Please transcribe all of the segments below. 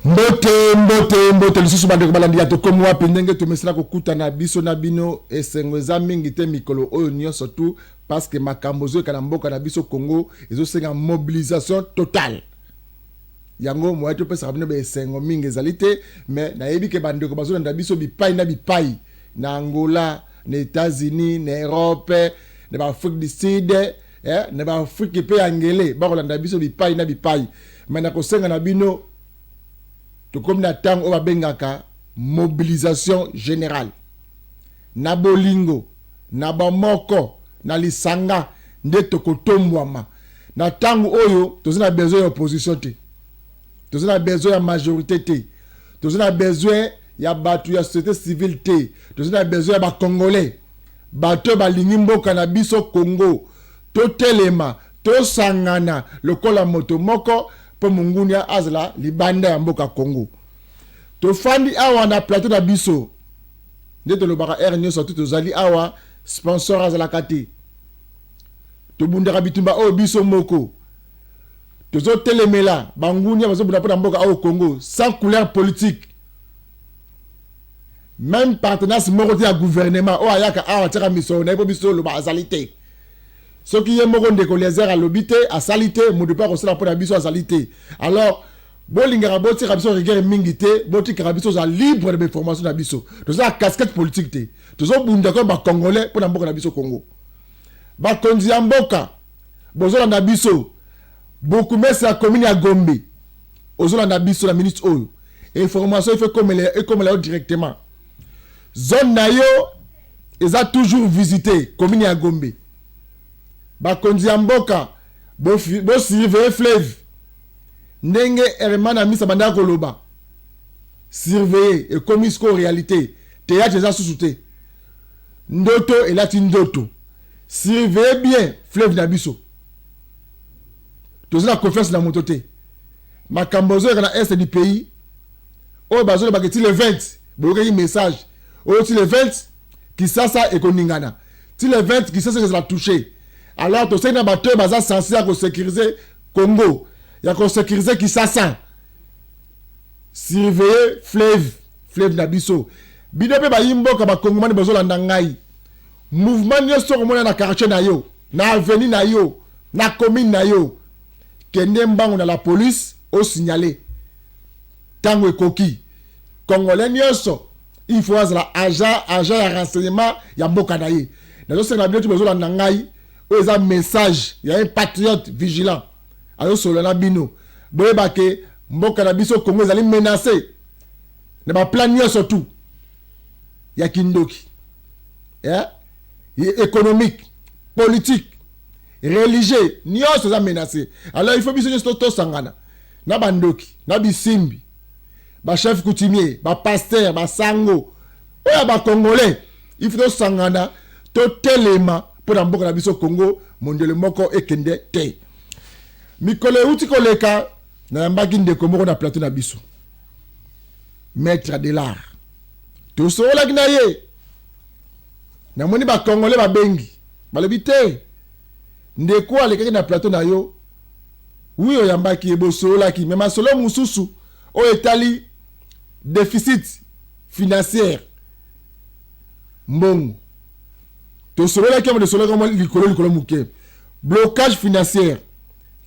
Mbote, mbote, mbote lisusu bandeko balandi ya Tokomi Wapi. Ndenge tomesana kokutana biso na bino, esengo eza mingi te mikolo oyo nyonso tu, parce que makambo ezoyeka na mboka na biso Congo ezosenga mobilisation totale. Yango moye topesaka bino baesengo mingi ezali te, mais nayebi ke bandeko bazolanda biso bipai na bipai, na Angola, na États-Unis, na Europe, na baAfrique du Sud, na baAfrique mpe ya ngele, bakolanda biso bipai na bipai. Mais nakosenga na bino, tokomi na ntango oyo babengaka mobilisation générale, na bolingo, na bamoko, na lisanga nde tokotombwama. Na ntango oyo toza na besoin ya opposition te, toza na besoin ya majorité te, toza na besoin ya bato ya société civile te, toza na besoin ya bacongolais, bato oyo balingi mboka na biso Congo. Totelema, tosangana lokola moto moko mpo mongunia azala libanda ya mboka Congo. Tofandi awa na plateau na biso, nde tolobaka heure nyonso tu tozali awa, sponsor azalaka te, tobundaka bitumba oyo biso moko, tozotelemela bangunia bazobunda mpona mboka oyo Congo sans couleur politique. Même partenance moko te ya gouvernement oyo ayaka awa atiaka misolo na ye mpo biso oloba azali te. Soki ye moko ndeko Lezer alobi te, asali te, moto mpe akosala mpona biso azali te. Alors bolingaka botika biso rigueur mingi te, botikaka biso oza libre de bainformation na biso. Toza na casquette politique te, tozobunda comme bacongolais mpona mboka na biso Congo. Bakonzi ya mboka bozolanda biso, bourgmestre ya commune ya Gombe ozolanda biso na minute oyo, information ifo ekomela yo directement. Zone na yo eza toujours visité, commune ya Gombe. Bakonzi ya mboka bosurveille fleuve, ndenge Herman Amisa bandaka koloba, surveiller ekomi sikoyo réalité. Théâtre eza susu te, ndoto elati ndoto. Surveiller bien fleuve na biso, toza na confiance na moto te. Makambo ozoyoka na est du pays oyo bazolobaka ti le 20, boyokaki message oyo, ti le 20 Kisasa ekoningana, ti le 20 Kisasa ekozala touché. Alors tosengi na bato oyo baza sense ya kosécuriser Congo, ya kosécuriser Kisasa, surveiller fleuve na biso. Bino mpe bayi mboka bakongomani bozolanda ngai, mouvement nyonso okomona na quartier na yo, na avenue na yo, na commune na yo, kende mbango na la police osignale. Ntango ekoki, congolais nyonso il faut azala agent ya renseignement ya mboka na ye. Nazosenga bino ti bozolanda ngai, oyo eza message ya un patriote vigilant azosolola na bino. Boyeba ke mboka na biso Congo ezali menacé na baplan nyonso tu ya kindoki, économique, politique, religieux, nyonso eza menacé. Alors il faut biso nyonso tosangana na bandoki, na bisimbi, bachef coutumier, bapasteur, basango oyo ya bacongolais. Il faut tosangana, totelema mpo na mboka na biso Congo, mondele moko ekende te. Mikolo euti koleka, nayambaki ndeko moko na plateau na biso, maître Adelar, tosololaki na ye. Namoni bacongolais babengi, balobi te, ndeko alekaki na plateau na yo, wi, oyambaki ye, bosololaki, mais masolo mosusu oyo etali déficit financière, mbongo, tosololaki yango, tosololaki yango likolo likolo moke, blocage financière,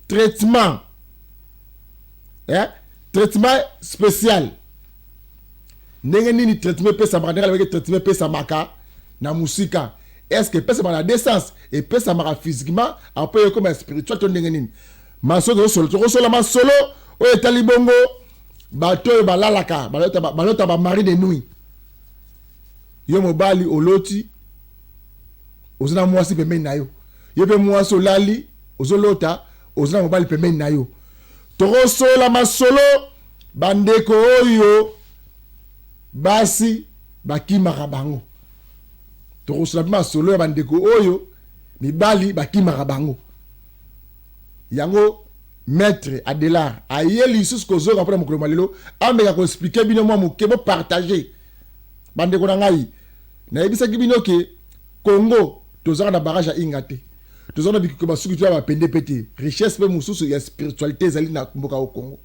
traitement, traitement spécial, ndenge nini traitement epesamaka, ndenge alobaki traitement epesamaka na mosika, est ce que epesamaka na deux sens, epesamaka physiquement après ekoma spirituel to ndenge nini? Masolo tozosolo, tokosola masolo oyo etali bongo bato oyo balalaka, balota bamari de nuit. Yo mobali oloti oza na mwasi pembeni na yo, yo mpe mwasi olali ozolota oza na mobali pembeni na yo. Tokosola masolo bandeko oyo basi bakimaka bango, tokosola mpe masolo ya bandeko oyo mibali bakimaka bango. Yango maître Adelar aye lisusu kozonga mpona mokolo ma lelo, ameka koexpliquer bino mwa moke. Bopartage, bandeko na ngai. Nayebisaki bino ke Congo tozalaka na barrage ya Inga te, toza na bikeko basuki to ya bapende mpe te. Richesse mpe mosusu ya spiritualité ezali na mboka o Congo.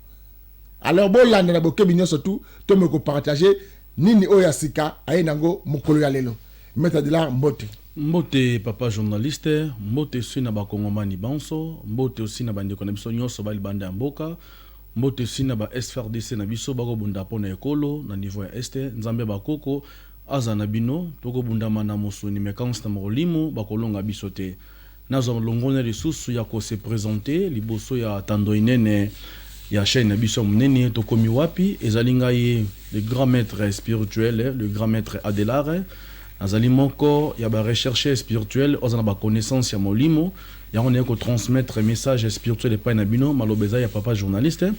Alors bolanda na bokebi nyonso tu, tomeki kopartager nini oyo ya sika aye nango mokolo ya lelo. Maître Adelar, mbote. Mbote, papa journaliste. Mbote osi na bakongomani banso. Mbote osi na bandeko na biso nyonso balibanda ya mboka. Mbote osi na ba FARDC na biso bakobunda mpo na ekolo na niveau ya Est. Nzambe bakoko aza na bino. Tokobundama na mosuni, mais kansi na molimo bakolonga biso te. Nazwa longonya lisusu ya kose présenter liboso ya tando inene ya chaîne na biso ya monene Tokomi Wapi. Ezali ngai, le grand maître spirituel, le grand maître Adelare. Nazali moko ya barecherche spirituel oza na baconnaissance ya molimo. Yango naye kotransmettre message spirituel epai na bino. Maloba eza ya papa journaliste.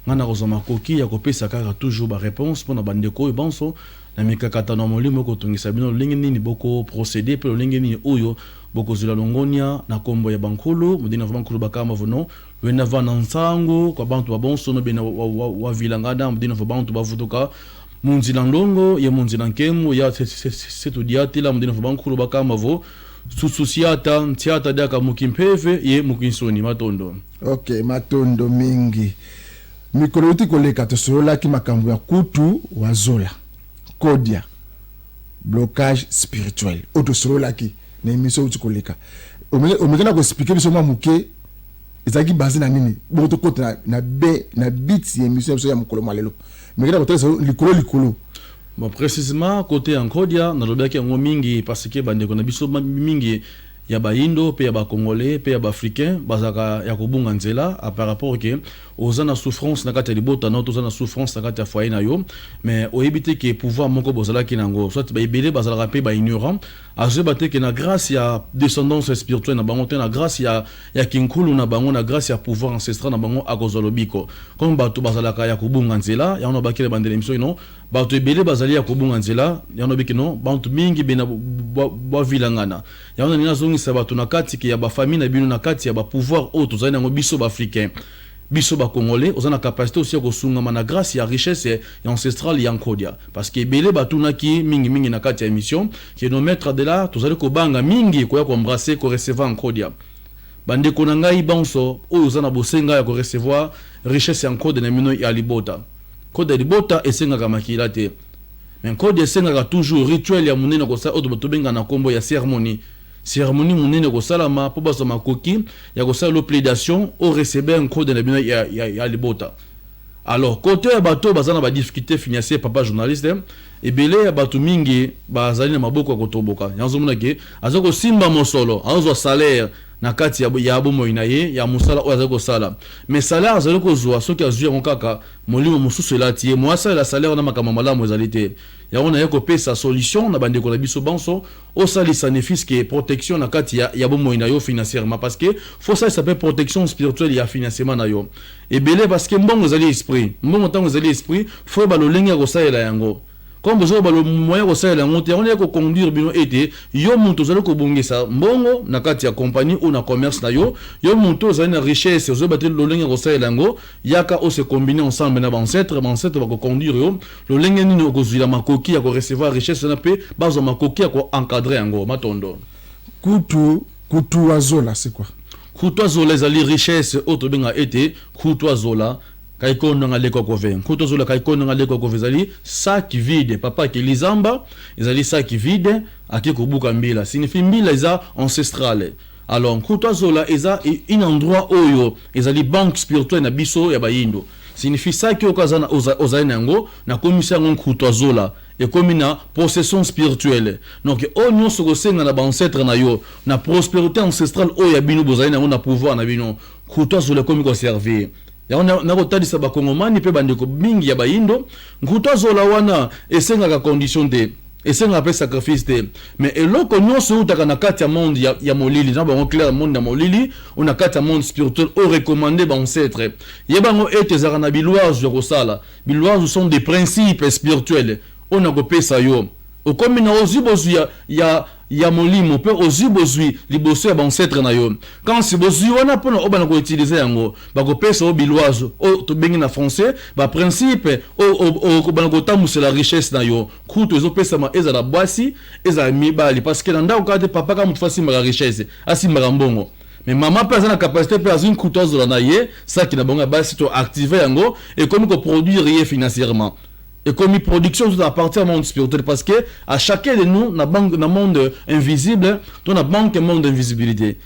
Ngai nakozwa makoki ya kopesa kaka toujours baréponse mpona bandeko oyo banso na mikakatano ya molimo ekotongisa bino, lolenge nini bokoprocéder mpe lolenge nini oyo bokozwela longonia na nkombo ya bankulu modina va bankulu bakama vono wenda va na nsango kwa bantu babonsono bena wavilangana modina va bantu bavutuka munzila ndongo ye munzila nkemu ya setudiatila modina va bankulu bakama vo sususiata ntiata diaka mukimpeve ye mukinsoni. Matondo. Ok, matondo mingi. Mikolo euti koleka, tosololaki makambo ya kutu wazola kodia, blocage spirituel oyo tosololaki na émission euti koleka. Omeki na koexpliquer biso mwa moke ezalaki base na nini, bongo tokota na be na but ya émission ya biso ya mokolo mwa lelo. Meki na kotalisa likolo likolo. Bon, précisément côté ya nkodia, nalobaki yango mingi parce que bandeko na biso mingi ya bayindo mpe ya bacongolais mpe ya baafricain bazalaka ya kobunga nzela par rapport ke oza na souffrance na kati ya libota na yo, toza na souffrance na kati ya foyer na yo, mais oyebi te ke pouvoir moko bozalaki nango. Soit baebele bazalaka mpe baignorant, azoyeba te ke na grâce ya descendance spirituelle na bango te, na grâce ya kinkulu na bango, na grâce ya pouvoir ancestral na bango, akozwa lobiko. Comme bato bazalaka ya kobunga nzela, yango na bakele bandela émission ino, bato ebele bazali ya kobunga nzela. Yango nabiki no bantu mingi bena bavilangana. Yango nalingi nazongisa bato na kati ke ya bafamille na bino, na kati ya bapouvoir oyo tozali nango biso baafricain, biso bacongolais. Oza na capacité aussi ya kosungama na grâce ya richesse ya ancestrale ya nkodia, parce que ebele batunaki mingimingi na kati ya émission ke no maître Adelar, tozali kobanga mingi koya koembrasser, korecevoir nkodia. Bandeko na ngai banso oyo oza na bosenga ya korecevoir richesse ya nkode na bino ya libota, nkode ya libota esengaka makila te, mais nkode esengaka toujours rituel ya monene kosala oyo tobenga na nkombo ya cérémonie. Cérémonie monene kosalama mpo bazwa makoki ya kosala lo plaidation orecevoir nkode na bino ya libota. Alors, côté ya bato baza na badifficulté financière, papa journaliste, ebele ya bato mingi bazali na maboko ya kotoboka. Yango ozomona ke aza kosimba mosolo, azozwa salaire na kati ya bomoi na ye ya mosala oyo azali kosala, mais salaire azali kozwa, soki azwi yango kaka, molimo mosusu elati ye, mo asalela salaire wana makambo malamu ezali te. Yango naye kopesa solution na bandeko na biso banso: osalisa ne fût-ce que protection na kati ya bomoi na yo financièrement, parce que faut salisa mpe protection spirituelle ya financièrement na yo ebele, parce que mbongo ezali esprit. Mbongo ntango ezali esprit, faut yeba lolenge ya kosalela yango. Comme bozokoba moyen kosalela yango te, yango nde koconduire bino ete yo moto ozali kobongisa mbongo na kati ya compagnie ou na commerce na yo, yo moto ozali na richesse, ozoyeba te lolenge ya kosalela yango, yaka ose combiner ensemble na bancêtre. Bancêtre bakoconduire yo lolenge nini okozwila makoki ya korecevoir richesse wana mpe bazwa makoki ya koencadrer yango. Matondo. Kutu azola, c'est quoi? Kutu azola ezali richesse oyo tobenga ete kutu azola kaikondanga leko kove. Nkutu azola kaikondanga leko kove ezali sac vide. Papa akeli zamba, ezali sac vide, ake kobuka mbila, signifie mbila eza ancestrale. Alors nkutu azola eza un endroit oyo ezali banque spirituelle na biso ya bayindo. Signifie saki oyo ozali na yango, nakomisi yango nkutu azola, ekomi na possession spirituelle. Donc oyo nyonso kosenga na baancêtre na yo, na prospérité ancestrale oyo ya bino bozali na yango na pouvoir na bino, nkutu azola ekomi koservir yango. Nakotalisa bakongomani mpe bandeko mingi ya bayindo, nkutu azola wana esengaka condition te, esengaka mpe sacrifice te, mais eloko nyonso eutaka na kati ya monde ya molili na bango clair, monde ya molili o na kati ya monde spirituel oyo recommandé baancêtre, yebango ete ezalaka na bilwazo ya kosala. Bilwazo sont des principes spirituels oyo nakopesa yo. Okomi na ozwi bozwi ya molimo mpe ozwi bozwi liboso ya bancêtre na yo. Kasi bozwi wana, mpona oyo bana koutiliser yango, bakopesa yo bilwazo oyo tobengi na français baprincipe oyo bana kotambwisela richesse na yo. Kutu ezopesama ezala bwasi, ezala mibali, parce que na ndako kaka te papa kaka motu fo asimbaka richesse, asimbaka mbongo. Mais mama mpe aza na capacité mpe azwi nkutu azola na ye saki na bango ya basi, to active yango, ekomi koproduire ye financièrement, ekomi production tout à partir du monde spirituel, parce que à chacun de nous na banque, na monde invisible to na banque monde invisibilité.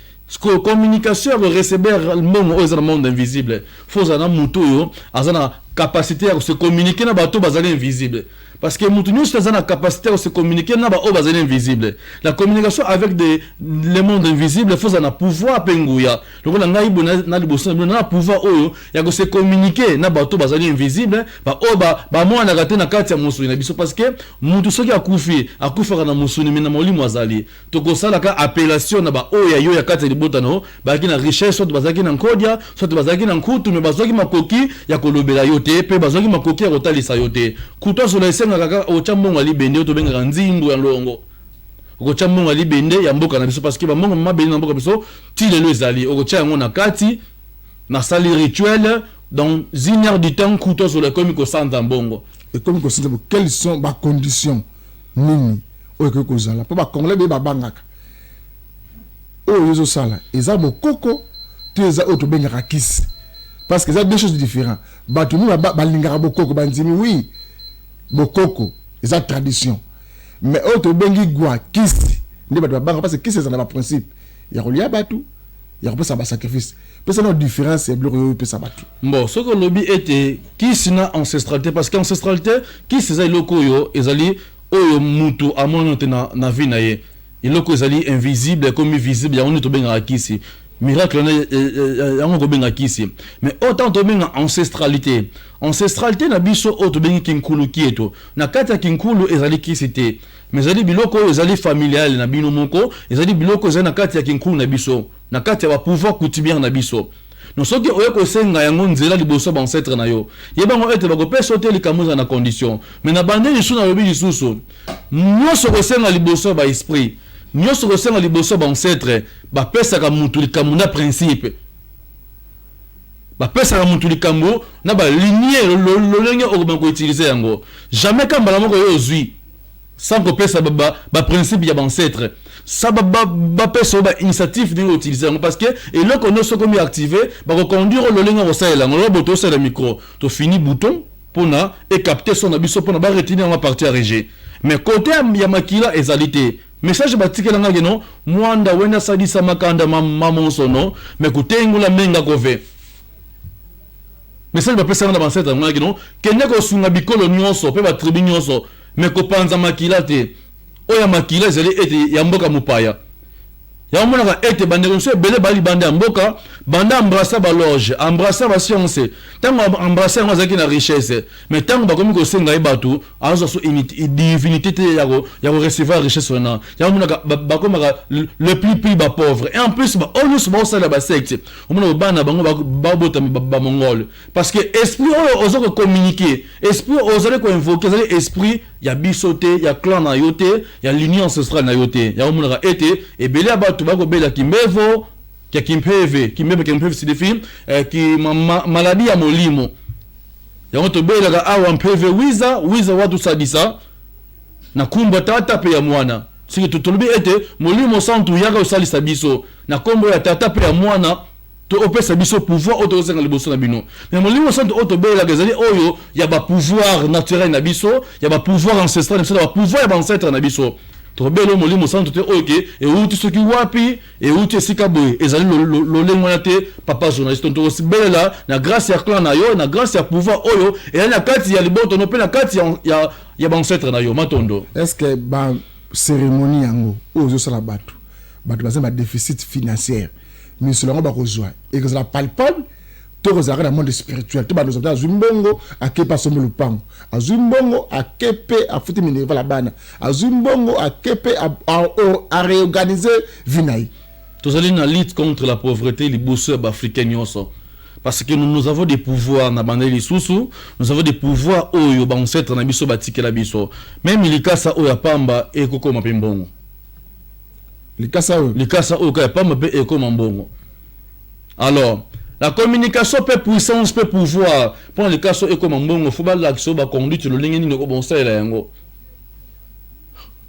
Communication ya korecevoir mbongo oyo eza na monde invisible, fo ozala na motu oyo aza na capacité ya kose communiquer na bato bazali invisible, parce que mutu nyonso aza na capacité ya kose communiquer na baoyo bazali invisible. La communication avec le monde invisible, fo ozala na pouvoir mpe nguya. Lokola ngai boye na liboso na bino, na pouvoir oyo ya kose communiquer na bato bazali invisible, baoyo bamonanaka te na kati ya mosuni na biso, parce que mutu soki akufi, akufaka na mosuni, mais na molimo azali. Tokosalaka appellation na baoyo ya yo ya kati ya libota na yo, bazalaki na richesse, soit bazalaki na nkodia, soit bazalaki na nkutu, mais bazwaki makoki ya kolobela yo te mpe bazwaki makoki ya kotalisa yo te. Kutu azola esengaka kaka otya mbongo ya libende oyo tobengaka nzingu ya longo. Okotya mbongo ya libende ya mboka na biso, parce que bambongo mabende na mboka biso ti lelo ezali. Okotya yango na kati, nasali rituel, dans une heure du temps kutu azola ekomi kosanza mbongo. Ekomi kosanza. Quelles sont baconditions nini oyo ekoki kozala mpo bacongolais beye babangaka oyo ezosala? Eza bokoko to eza oyo tobengaka kisi? Parce que eza deux choses différentes. Bato mingi balingaka bokoko, bandimi, oui, bokoko eza tradition, mais oyo tobengi gwa kisi nde bato babangaka, parce que kisi eza na baprincipe ya kolia bato, ya kopesa basacrifice. Pesa na différence ya biloko oyo opesa bato. Bon, soki olobi ete kisi na ancestralité, parce que ancestralité, kisi eza eloko oyo ezali oyo mutu amoni te na vie na ye, eloko ezali invisible ekomi visible, yango nde tobengaka kisi. Miracle wana, yango kobenga kisi. Mais oyo ntango tobenga ancestralité, ancestralité na biso oyo tobengi kinkulu kieto, na kati ya kinkulu ezali kisi te, mais ezali biloko oyo ezali familiale na bino moko, ezali biloko ezali na kati ya kinkulu na biso, na kati ya bapouvoir coutumière na biso. Donc soki oye kosenga yango nzela liboso ya baancêtre na yo, yebango ete bakopesa yo te likambo eza na condition. Mais na bande lisusu, nalobi lisusu, nyonso kosenga liboso ya baesprit, nyonso kosenga liboso ya baancêtre, bapesaka mutu likambo na principe, bapesaka mutu likambo na balinie lolenge okobana koutiliser yango. Jamais ka mbala moko oyo ozwi sans kopesa baprincipe ya baancêtre, sa bapesa oyo bainitiative ndenge outiliser yango, parce que eloko nyonso okomi active, bakoconduire lolenge kosalela yango. Lolo boto osalela micro, tofini bouton mpona ecapter son na biso, mpona baretenir yango partir ya régie. Mais côté ya makila ezali te. Message batikelanga keno mwanda wenda asalisa makanda mamonsono me kutengula menga kove. Message bapesanga na baancêtre yango keno kende kosunga bikolo nyonso mpe batribu nyonso, me kopanza makila te. Oyo ya makila ezali ete ya mboka mopaya. Yango monaka ete bandeko mosusu ebele bali banda ya mboka, banda embrassa baloge, embrassa bascience. Ntango embrassa yango, azalaki na richesse, mais ntango bakomi kosenga ye bato, azwa so divinité te ya korecevoir richesse wana. Yango monaka bakomaka le plus plus bapauvre. Et en plus, baoyo nyonso baosalela basecte, omona bana bango babotama bamongole, parce que esprit oyo oza kocommuniquer, esprit oyo ozali koinvoquer, ezali esprit ya biso te, ya clan na yo te, ya lignée ancestrale na yo te. Yango omonaka ete ebele ya bato bakobela kimbevo ya kimpeve, kimbeve, kimpeve signifie ki maladie ya molimo. Yango tobelaka awa mpeve wiza wiza watusadisa na kumba tata mpe ya mwana. Soki tolobi ete Molimo Santu yaka osalisa biso na nkombo ya Tata mpe ya Mwana, to opesa biso pouvoir oyo tokosenga liboso na bino. Mais Molimo Santu oyo tobelelaka ezali oyo ya bapouvoir naturel na biso, ya bapouvoir ancestral na biso, ya bapouvoir ya baancêtre na biso. Tokobela Molimo Santu te oyo ke euti soki wapi, euti esika boye. Ezali lolenge wana te, papa journaliste. Tokobelela na grâce ya clan na yo, na grâce ya pouvoir oyo ezali na kati ya liboto no mpe na kati ya baancêtre na yo. Matondo. Est ce que bacérémonie yango oyo ozosala, bato baza na badéficit financière, misolo yango bakozwa ekozala palpable to kozalaka na monde spirituel to bato azwi mbongo, ake mpe asombi lupango, azwi mbongo, ake mpe afuti minerval ya bana, azwi mbongo, ake mpe aréorganiser vie na ye? Tozali na lutte contre la pauvreté liboso ya baafricain nyonso, parce que nous, nous avons des pouvoirs. Na banda lisusu, nous avons des pouvoirs oyo baancêtre na biso batikela biso. Même likasa oyo ya pamba ekokoma mpe mbongo. Likasa oyo? Likasa oyo kaka ya pamba mpe ekoma mbongo. Alors la communication mpe puissance mpe pouvoir mpona likasa oyo ekoma mbongo, fo balakisa oyo baconduite lolenge nini okobosalela yango.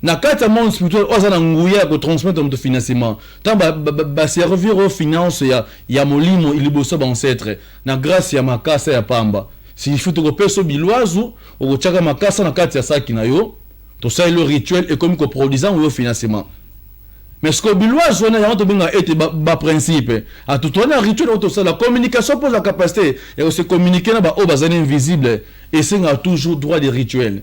Na kati ya monde spirituel oyo aza na nguya ya kotransmettre moto financement, ntango baservir oyo finance ya molimo liboso ya baancêtre na grâce ya makasa ya pamba, signifie tokopesa bilwazu, okotiaka makasa na kati ya saki na yo, tosaleli yo rituel, ekomi koproduire oyo financement. Mais ce que bilwazu wana, yango tobengaka ete baprincipe atutu wana, rituel oyo tosala communication mpo la capacité ya kose communiquer na baoyo bazali invisible, esengaka toujours droit de rituel.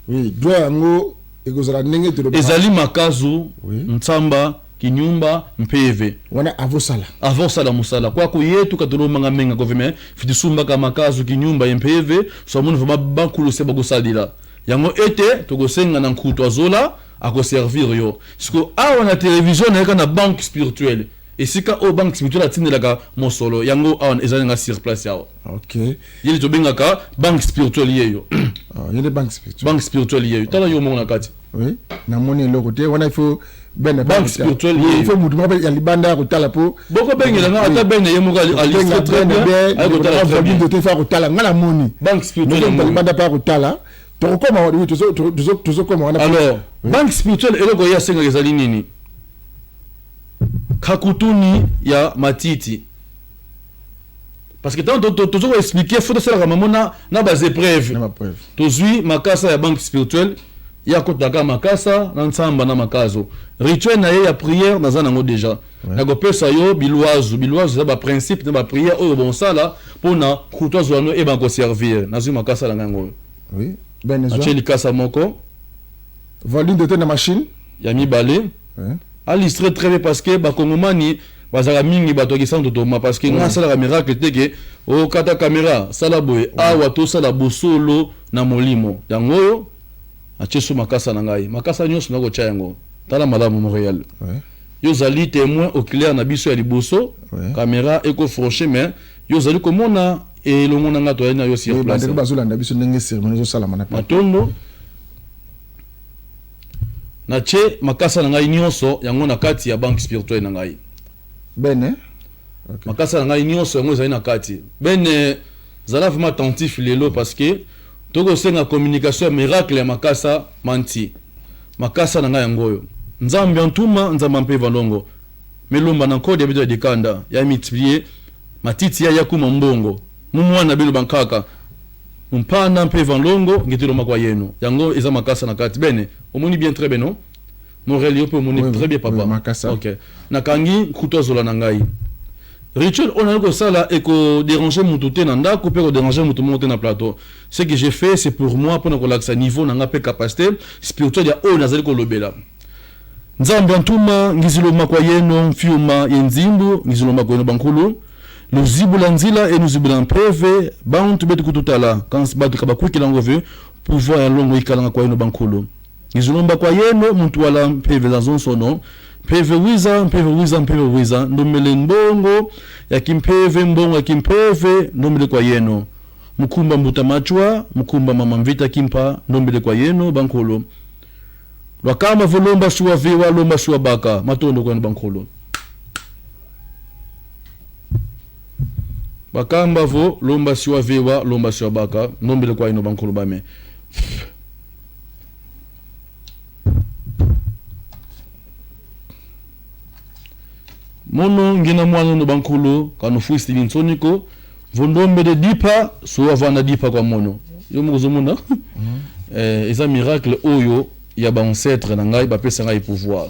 Oui, droit yango ekozala ndenge tolobaka. Ezali makazu, Oui. ntsamba, kinyumba, mpeve. Wana avosala. Avosala mosala kwako yetu katolomanga menga koveme fitisumbaka makazu, kinyumba, mpeve, so amoni vraiment bankulu se bakosalila yango ete tokosenga na nkutu azola akoservir yo. Siko awa na télévision nayeka na banque spirituelle, esika oyo banque spirituelle atindelaka mosolo yango awa ezali nga sur place awa. Yeli tobengaka banque spirituelle yeyo. Oh, ye nde banque spirituelle. Banque spirituelle yeyo, tala yo moko na kati. Oui, namoni eloko te wana, il faut bene. Banque spirituelle. Il faut mutu moko ya libanda ya kotala mpo bokobengela nga ata bene ye moko alise très bien, aye kotala très bien. Te, fa kotala, nga namoni. Banque spirituelle moto yango. Libanda mpe ya kotala, tokokoma, oui, tozokoma wana. Alors, banque spirituelle, eloko ye asengaka ezali nini? Kakutuni ya matiti, parce que ntango tozo koexpliquer, faut tosalaka mamo na baépreuve. Na bapreuve. Tozwi makasa ya banque spirituelle, ye akotaka makasa na ntsamba na makazo, rituel na ye ya prière naza nango déjà. Nakopesa yo bilwazu. Bilwazu eza baprincipe na baprière oyo bonsala mpona kutu azwa no eyeba koservir. Nazwi makasa na ngai yango oyo. Oui, bene. Atie zwa likasa moko. Volume de te na machine. Ya mibale. Illustré très bien, parce que bakongomani bazalaka mingi bato ya kisantu toma, parce que nga asalaka miracle te ke okata caméra sala boye. Awa tosala bosolo na molimo. Yango oyo atie so makasa na ngai, makasa nyonso nakotya yango. Tala malamu, Montréal. Yo ozali témoin oculaire na biso ya liboso. Caméra ekofranche, mais yo ozali komona elongo na nga, toyali na yo sur Oui, place. Bandeko bazolanda biso ndenge cérémonie ezosalama na plateau. Matondo. Natie makasa na ngai nyonso yango na kati ya banque spirituelle na ngai. Bene, ok. Makasa na ngai nyonso yango ezali na kati. Bene, zala vraiment attentif lelo, parce que tokosenga communication ya miracle ya makasa manti. Makasa na ngai yango oyo. Nzambe ya ntuma, nzambe mpe valongo melomba na nkode ya bito ya dikanda ya multiplier matiti ya yakuma mbongo mumwana bino bankaka mpanda mpe valongo ngetiloma kwa yeno. Yango eza makasa na kati. Bene, omoni bien, très bien, non? Morel, yo mpe omoni. Oui, très bien, papa. Oui, makasa. Ok, nakangi nkutu azola na ngai. Rituel oyo nali kosala ekodéranger motu te na ndako mpe kodéranger motu moko te na plateau. Ce que j'ai fait, c'est pour moi, mpona kolakisa niveau na nga mpe capacité spirituelle ya oyo nazali kolobela. Nzambe ya ntuma, ngiziloma kwa yeno mfiuma ye nzimbu, ngiziloma kwa yeno bankulu luzibula nzila e luzibula mpeve bantu betu kututala kansi batu kabakwikila ngove pouvoir ya longo ikalanga kwa yeno bankulu, ngizilomba kwa yeno muntu wala mpeve za zonsono, mpeve wiza, mpeve wiza, mpeve wiza, ndomele mbongo ya kimpeve, mbongo ya kimpeve, ndombele kwa yeno mukumba mbuta machwa mukumba mama mvita kimpa, ndombele kwa yeno bankulu lwakamba volomba suwa viwa lomba suwa baka. Matondo kwenu bankulu bakamba vo lomba siwa viwa lomba siwa baka, ndombele kwa yeno bankulu bame. Mono ngina mwana no bankulu kanu fwisi linsoniko vondombele dipa so avanda dipa kwa mono yo moko ozomona. Eza miracle oyo ya baancêtre na ngai bapesa ngai pouvoir.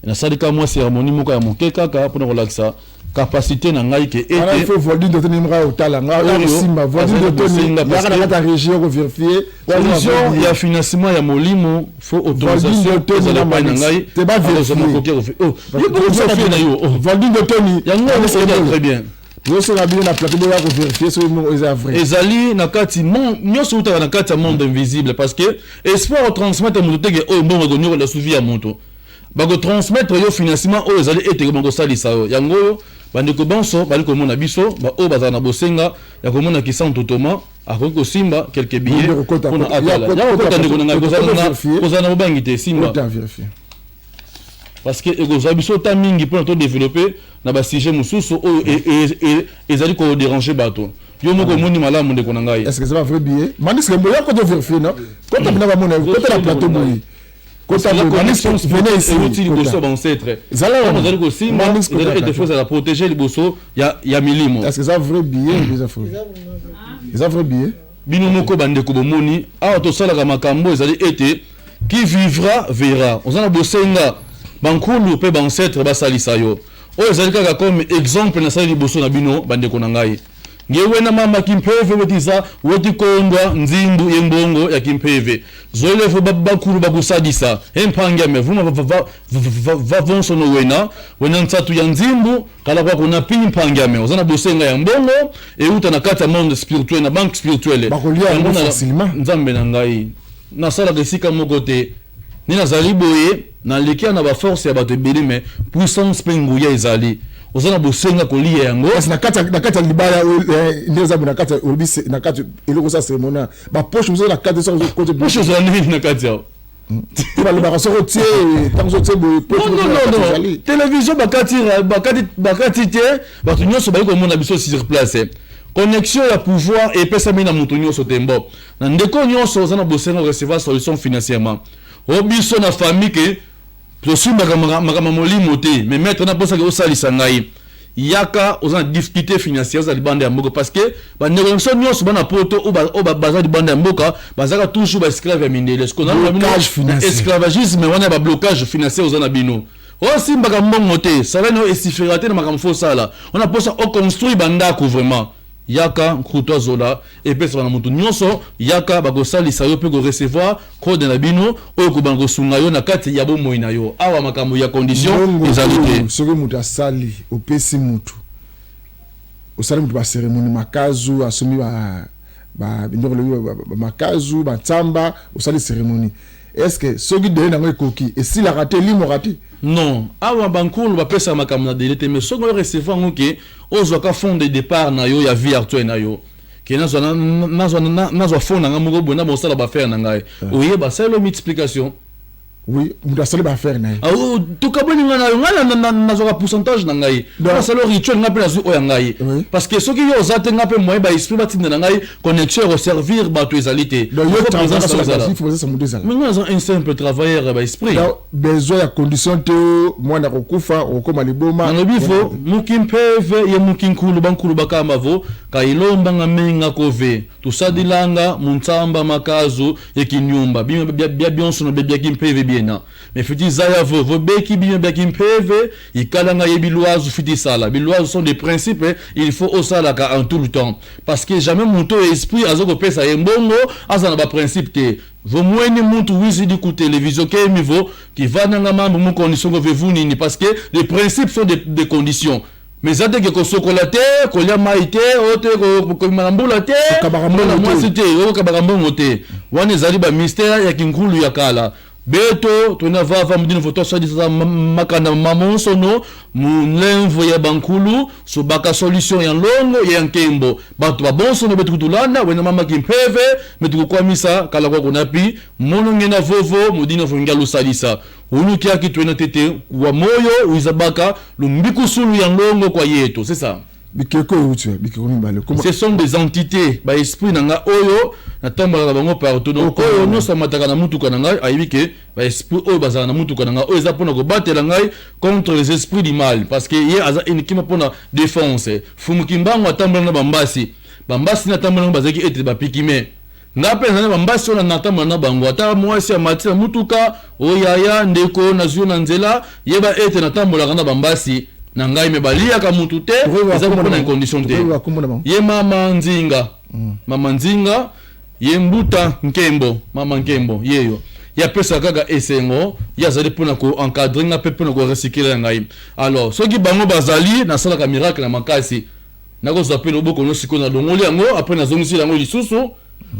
Nasali ka mwa cérémonie moko ya moke kaka mpona kolakisa capacité na ngai ke Wana il ete faut volume de toni moko otala nga Oyo, osimba volume azali de toni kosenga parce yaka na kati ya régie okovérifie. Solution ya financement ya molimo, faut autorisation Volume de toni ezala na epai na Manix. ngai. Te ba Akozwa vérifier. makoki ya oh, yo moko ozofie na yo, oh. Volume de toni. Yango oyo très bien. Tozosenga bino na plateau boya kovérifie soki moko eza vrai. Ezali na kati nyonso eutaka na kati ya monde invisible, parce que espoir otransmettre moto teke oyo mbongo ekonyokola suvi ya moto, bakotransmettre yo financement oyo ezali ete bakosalisa yo. Yango oyo bandeko banso bali komona biso, baoyo bazala na bosenga ya komona kisantu Toma, akoki kosimba quelques billets Bongo kokota- mpona ya atala. kota- Ya kokota, ndeko na ngai, vérifier. kozala na bobangi te, simba. Ota vérifie. Parce que ekozwa biso ta mingi mpona todéveloppe na basujet mosusu oyo ezali kodéranger bato. Yo moko omoni malamu, ndeko na ngai. Est-ce que c'est pas vrai billet? Mandis Lembo, ya koto vérifier, non? Kota bina bamona, kota na plateau boye. Kota venez ici, liboso ya baancêtre. Ozali kosimba, ezali ete faut ezala protégé liboso ya milimo. Est-ce que eza vrai billet ou eza faux? Eza vrai billet. Bino moko, bandeko, bomoni awa tosalaka makambo ezali ete qui vivra verra. Oza na bosenga bankulu mpe baancêtre basalisa yo, oyo ezali kaka comme exemple nasali liboso na bino, bandeko na ngai. Nge wena mama kimpeve wetiza wetikondwa nzindu yembongo ya kimpeve zoelevo bakulu bakusadisa empangeme vuma vavonsono wena wena ntsatu ya nzimbu kala kwa kuna pi mpangiame. Oza na bosenga ya mbongo euta na kati ya monde spirituel, na banque spirituelle. Bakolia yango facilement. Nzambe na ngai, nasalaka esika moko te. Nde nazali boye, naleki na baforce ya bato ebele, mais puissance mpe nguya ezali. Oza na bosenga kolia yango. Kasi na kati ya libaya nde eza boye, na kati olobi na kati eloko osa cérémonie, bapoche mosusu na kati soki okote. Poche ozala nini na kati awa? Te, balobaka soki otie, ntango soki otie boye. Non, non, non, télévision bakati, bakati, bakati te. Bato nyonso bali komona biso sur place. Connexion ya pouvoir epesami na moto nyonso te. Mbo na ndeko nyonso oza na bosenga recevoir solution financièrement, o biso na famille ke tosimbaka makambo molimo te, mais maître, naposaki osalisa ngai, yaka. Oza na difficulté financière, oza libanda ya mboka, parce que bandeko na biso nyonso bana poto oyo baza libanda ya mboka bazalaka toujours baesclave ya mindele. Esclavagisme wana ya bablocage financier oza na bino, osimbaka mbongo te, salaire na yo esifera te na makambo fo osala wana, mposa oconstruire bandako, vraiment yaka. Nkutu azola epesaka na motu nyonso. Yaka, bakosalisa yo mpe korecevoir code na bino oyo kobanda kosunga yo na kati ya bomoi na yo. Awa makambo ya condition ezali te. Soki moto asali, opesi motu, osali motu bacérémonie, makazu, asombi biloko, lobi makazu, bantsamba, osali cérémonie, est ce que soki délai nango ekoki, esilaka te, elimwaka te? Non, awa bankulu bapesaka makambo na délai te, mais soki oyo recevoir yango ke ozwaka fond de départ na yo ya vie actuelle na yo, ke nazwa fond na ngai moko boye na bosala baaffaire na ngai, oyeba asaleli multiplication. Oui, moto asali baaffaire na ye. Tokabweni ngai na yo, ngai nazwaka pourcentage na ngai. Nasali rituel, ngai mpe nazwi oyo ya ngai, parce que soki yo oza te, ngai mpe moyen baesprit batinda na ngai connexion ya koservir bato ezali te. Mais ngai naza un simple travailleur ya baesprit. Besoin ya condition te, mwana kokufa, okokoma liboma. Nalobi fo mukimpeve ye mukinkulu, bankulu bakamba vo kailombanga menga kove tusadilanga muntsamba makazu yekinyumba bima bia bionso no bia kimpeve biena mais fiti zaya vo vobeki bima bia kimpeve ikalanga ye bilwazu fiti sala. Bilwazu sont des principes, il faut osalaka en tout le temps, parce que jamais moto esprit azokopesa ye mbongo aza na baprincipe te. Vomweni muntu wizidi ku télévision ke mivo kivananga mambo mu condition ko vevu nini, parce que les principes sont des conditions, mais eza te ke kosokola te, kolia mai te, oyo te, kobima na mbula te, na mwasi te, okabaka mbongo te. Wana ezali bamystère ya kinkulu ya kala. Beto tona vava mudino fo tosalisa makanda mamonsono mulemvo ya bankulu so baka solution ya longo ya nkembo. Bato babonsono betu kutulanda wena mama kimpeve metu kukwamisa kala kwa kunapi mono ngena vovo mudino fo ngia lusalisa ulukiaki twena tete wa moyo uizabaka lumbikusulu ya longo kwa yetu, c'est ça. Bikeko euti bikeko mibale? Ce sont des entités, baesprit na nga oyo natambolaka bango partout. Donc oyo nyonso amataka na mutuka na ngai ayebi ke baesprit oyo bazala na mutuka na ngai oyo eza mpona kobatela ngai contre les esprits du mal, parce que ye aza uniquement mpona défense. Fumuki mbango atambola na bambasi, bambasi natambola nango bazalaki ete bapikime. Nga mpe nazali bambasi oyo natambola na bango. Ata mwasi amati na mutuka, oyaya ndeko, nazwi yo na nzela, yeba ete natambolaka na bambasi na ngai, me baliaka mutu te, eza mpona condition te. Ye mama nzinga, mama nzinga ye mbuta nkembo, mama nkembo yeyo ye apesaka kaka esengo. Ye azali mpona koencadre nga mpe mpona korecycler ya ngai. Alors soki bango bazali, nasalaka miracle na makasi. Nakozwa mpe loboko no sikoyo, nalongoli yango, après nazongisi yango lisusu.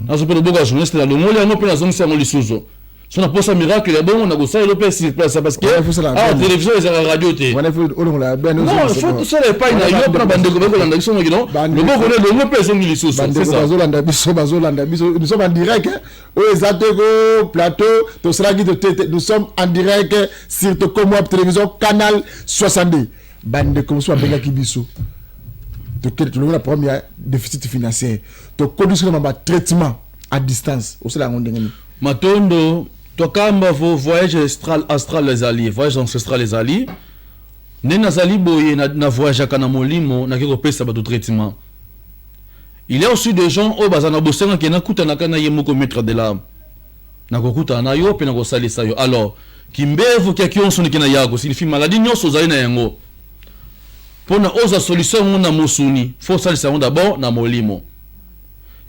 Nazwa mpe loboko ya journaliste, nalongoli yango mpe nazongisi yango lisusu. So naposa miracle ya bongo, nakosalela mpe sur place, parce que awa télévision ezalaka radio te. Non, faut tosala epai na yo mpona bandeko bakolanda biso noki no loboko no elongo mpe ezongi lisusu. Bazolanda biso, bazolanda biso, nous sommes en direct. Oyo eza te ko plateau tosalaki te, nous sommes en direct sur Tokomo Télévision, canal 62. Bandeko mosusu babengaki biso, tolongi na problème ya déficit financier, tokodisi na batraitement à distance, osala yango ndenge nini? Matondo. Tokamba vo voyage astral, astral ezali, voyage ancestral ezali. Nde nazali boye na, na voyageaka na molimo, nake kopesa bato traitement. Il y a aussi des gens oyo baza na bosenga ke nakutanaka na ye moko maître de l'âme. Nakokutana na yo mpe nakosalisa yo. Alors, kimbevu kia kionso ndeke na yako signifie maladie nyonso ozali na yango. Mpona ozwa solution yango na mosuni, faut osalisa yango d'abord na molimo.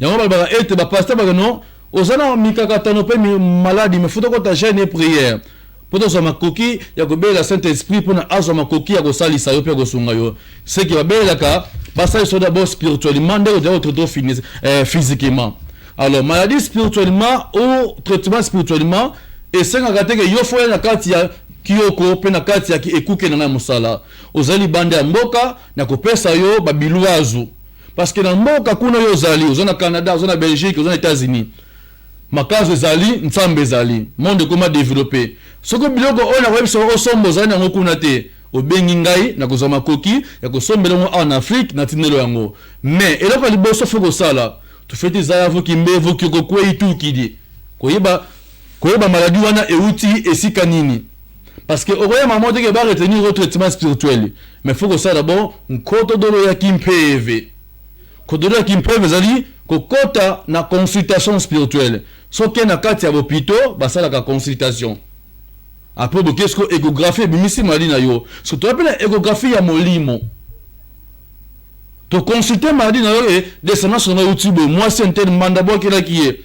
Yango balobaka ete ba pasteur baka non, oza na mikakatano mpe maladi, mais faut tokota jeûne et prière mpo tozwa makoki ya kobelela Saint-Esprit mpona azwa makoki ya kosalisa yo mpe ya kosunga yo. Ce que babelelaka basalisa yo d'abord spirituellement nde kotoya kotraite physiquement. Alors maladie spirituellement ou traitement spirituellement esengaka te ke yo faut oya na kati ya kioko mpe na kati ya ekuke na ngai ya mosala. Ozali libanda ya mboka, na kopesa yo babilwazu. Parce que na mboka kuna yo ozali, oza na Canada, oza na Belgique, oza na États-Unis, makazo ezali, nsambe ezali, monde ekoma développé. Soki biloko oyo nakoyebisa osomba ozali nango kuna te, obengi ngai, nakozwa makoki ya kosombela yango awa na Afrique, natindelo yango. Mais eloko ya liboso faut kosala, tofeti zaya voki mbevo kioko kwei tukidi, koyeba maladie wana euti esika nini. Parce que okoya mama te ke ba retenir au traitement spirituel, mais faut kosala d'abord nkoto dolo ya kimpeve. Nkoto dolo ya kimpeve ezali kokota na consultation spirituelle. Soki na kati ya bopito basalaka consultation, après boke siko échographie ebimisi maladie na yo. So toya mpe na échographie ya molimo, toconsulte maladie na yo e descendance na euti boye. Mwasi interne mbanda abwakelaki ye,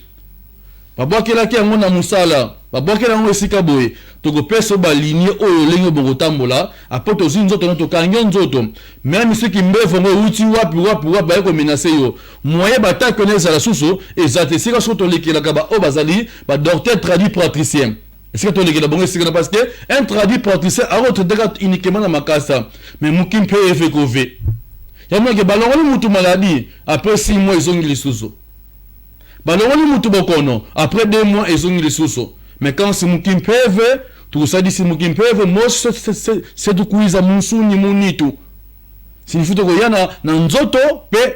babwakelaki yango na mosala, babwakela yango esika boye. Tokopesa yo balinie oyo olenge bokotambola. Après tozwi nzoto no, tokangi yo nzoto, même soki mbevo yango euti wapi wapi wapi, baye komenacer yo, moyen batake wana ezala susu eza te. Esika soki tolekelaka baoyo bazali badocteur tradipraticien, esika tolekela bango esika na, parce que un tradipraticien akotraitaka uniquement na makasa, mais moki mpe efekove yamonake balongoli mutu maladie, après 6 mois ezongi lisusu. Balongoli mutu bokono, après 2 mois ezongi lisusu. Mais quand c'est muki mpeve, tukusadisi muki mpeve mosi setukuiza munsuni munitu, signifie tokoya na nzoto mpe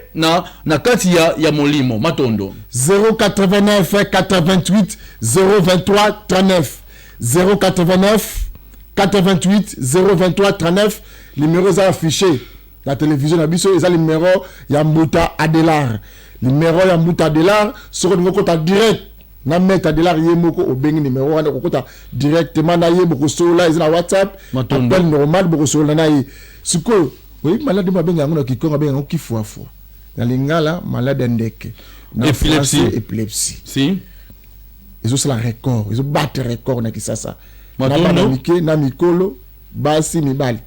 na kati ya molimo. Matondo. 089 88 023 39, 089 88 023 39, numéro eza affiché na télévision na biso, eza numéro ya Mbuta Adelar. Numéro ya Mbuta Adelar, soki olingi okota direct na maître Adelar ye moko, obengi numéro wana, okokota directement na ye, bokosolola. Eza na WhatsApp, appel normal, bokosolola na ye. Sikoyo oyebi maladie mo abenga yango na kikongo, abenga yango kifuafua, na lingala malade ya ndeke, na épilepsie. Épilepsie. Si. Ezosala record, ezobattre record na Kisasa, na bana mike na mikolo, basi, mibali,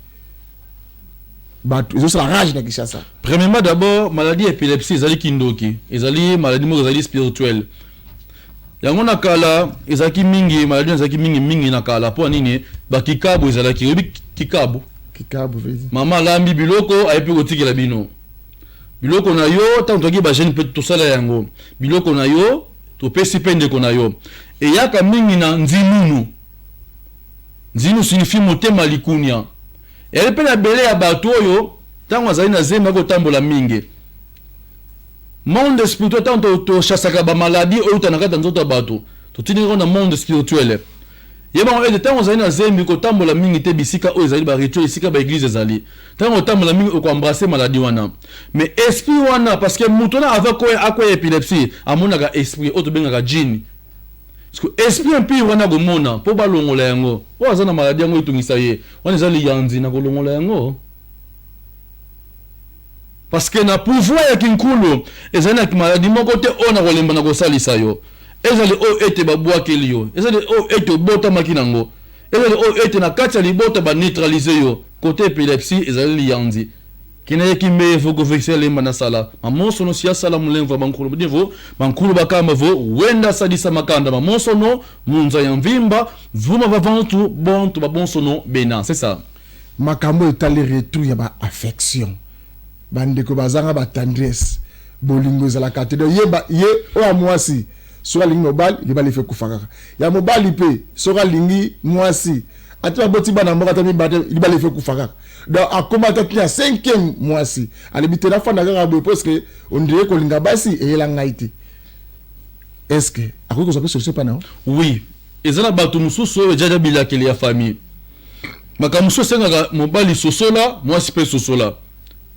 bato, ezosala rage na Kinshasa. Premièrement d'abord, maladie épilepsie ezali kindoki, ezali maladie moko ezali spirituelle. Yango na kala ezalaki mingi, maladie ezalaki mingi mingi na kala. Mpo nini? Bakikabu ezalaki, oyebi kikabu? Kikabu. Mama alambi biloko, ayebi kotikela bino biloko na yo. Ntango toyaki bajeune mpe tosala yango, biloko na yo topesi mpe ndeko na yo. Eyaka mingi na nzinunu. Nzinunu signifie motema likunia. Eyali mpe na ebele ya bato oyo ntango azali na zemi akotambola mingi. Monde spirituel, ntango tochassaka bamaladie oyo uta na kati ya nzoto ya bato, totindiki na monde spirituel. Yebango ete ntango ozali na zemi, kotambola mingi te bisika oyo ezali barituel, esika baéglise ezali. Ntango otambola mingi, okoembrasser maladie wana. Mais esprit wana, parce que moto wana avant koya akwaya épilepsie, amonaka esprit oyo tobengaka djinn. Parce que esprit impur wana komona mpo balongola yango, oyo aza na maladie yango etungisa ye wana, eza liyanzi na kolongola yango, parce que na pouvoir ya kinkulu ezali na maladie moko te oyo na kolemba na kosalisa yo. Ezali oyo ete babwakeli yo, ezali oyo ete obotamaki nango, ezali oyo ete na kati ya libota baneutraliser yo. Côté épilepsie ezali liyanzi kina ye kimbevo kovekisa lemba na sala mamonsono si asala mulemvu ya bankulu divo bankulu bakamba vo wenda asalisa makanda mamonsono munza ya mvimba vuma bavantu bontu babonsono bena, c'est ça. Makambo etali retour ya baaffection, bandeko bazanga batendresse, bolingo ezalaka te. Donc ye oyo ya mwasi, soki alingi mobali, libala efe kufa kaka. Ya mobali mpe, soki alingi mwasi, ata baboti bana moko, ata mibale, libala efe kufa kaka. Donc akóma ata tina cinquième mwasi, alobi te, nafanda kaka boye, parce que on dirait kolinga basi eyela ngai te. Est ce que akoki kozwa mpe solution epa na yo? Oui. Eza na bato mosusu oyo ejaja bilakeli ya famille. Makambo mosusu esengaka mobali sosola, mwasi mpe sosola.